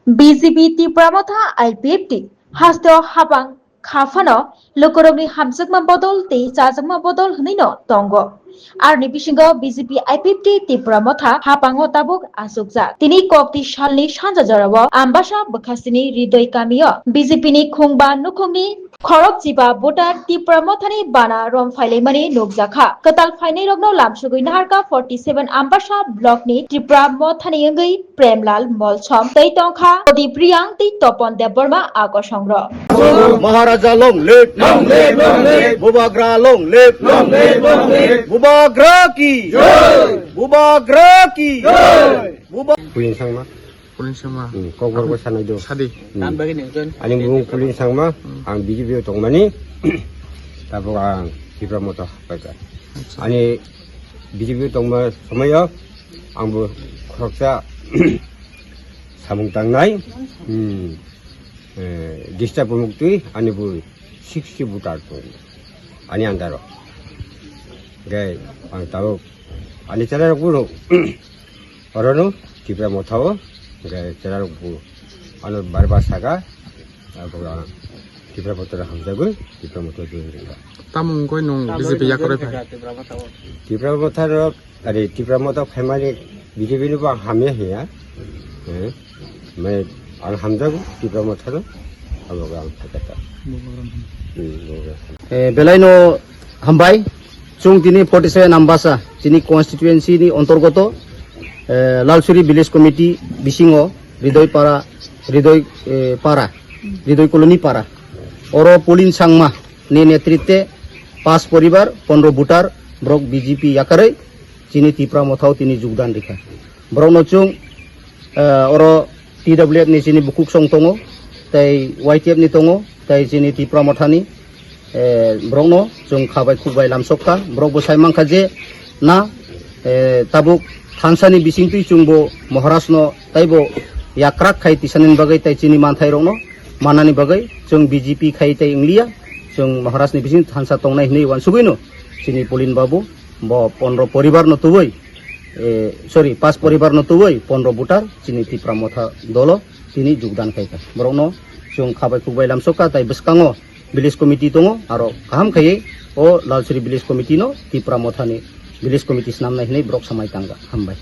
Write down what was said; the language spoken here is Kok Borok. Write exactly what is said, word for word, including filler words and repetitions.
B J P Tipra Motha I P F T hasteo hapang kha phano lukurokni hamjakma bodol tei chajakma bodol hwnwino tongo. Aroni bisingo B J P I P F T Tipra Motha hapango tabuk achukjak. Tini kokti salni sanja jorao Ambasa bwkhasini Ridoi kamio B J P ni khungba nukhungni khorok chiba voter Tipra Mothani bana rom phailaimani nukjakha. Kwtal phainairokno lamsugwi naharkha forty seven Ambasa block ni Tipra Mothani wngwi Premlal Molsom tei tongkha Prodip Riyang tei Topon Debbarma a kosongrok. Maharaja long live! Long live, long live! Bubagra long live! Long live, long live! Bubagra ki! Jai! Bubagra ki! Jai! Buba- Pulin Sangma. Pulin Sangma. Hmm, kokborok sanai do. Sadi. Hmm. Ani bumung Pulin Sangma, hmm, ang B J P o tongmani. Tabuk ang Tipra Motha paikha. Acha. Ani B J P o tongma somoyo ang bo khoroksa samung tangnai. Hmm. Eh, disturb muktwi ani bo sixty voter tongo. Ani andaro. Gai, ang tabuk ani chara rok bono. Orono Tipra Motha o, hingke chwla rok bo ano bar bar saka, abo ang Tipra Motha rok hamjagwi, Tipra Motha join ringkha. Tamo wngkhe nwng B J P yakarwi phai? Tipra Motha rok, are Tipra Motha phaimani B J P ni bo ang hamya hiya. Eh, mane ang hamjago Tipra Motha rok, abo ang phaikha ta. Hmm, bo. Eh, belai no hambai. Chwng tini forty seven Ambasa, chini constituency ni ontorgoto, eh, Lalsuri Village Committee bisingo Ridoi Para, Ridoi, eh, Para, Ridoi Colony Para. Oro Pulin Sangma ni netritwe pas poribar, pondro voter, borok B J P yakarwi chini Tipra Mothao tini jogdan rikha. Borokno chwng, eh, oro T W F ni chini bukhuk song tongo, tei Y T F ni tongo, tei chini Tipra Mothani, eh, borokno chwng kha bai khuk bai lamsok kha. Borok bo sai mankha je na, eh, tabuk thansa ni bisingtwi chwng bo Maharaj no tei bo yakrak khai tisani bagwi tei chini manthai rokno manani bagwi chwng B J P khai tei wngliya, chwng Maharaj ni bising thansa tongnai hinwi uansugwi no chini Pulin Babu bo pondro poribar no tubui, eh, sorry, pas poribar no tubui pondro voter chini Tipra Motha dolo tini jogdan khai kha. Borokno chwng kha bai khuk bai lamsok kha, tai bwskango village committee tongo, aro kaham khaiwi o Lalsuri village committee no Tipra Motha ni village committee swnamnai hinwi borok samai tangkha. Hambai.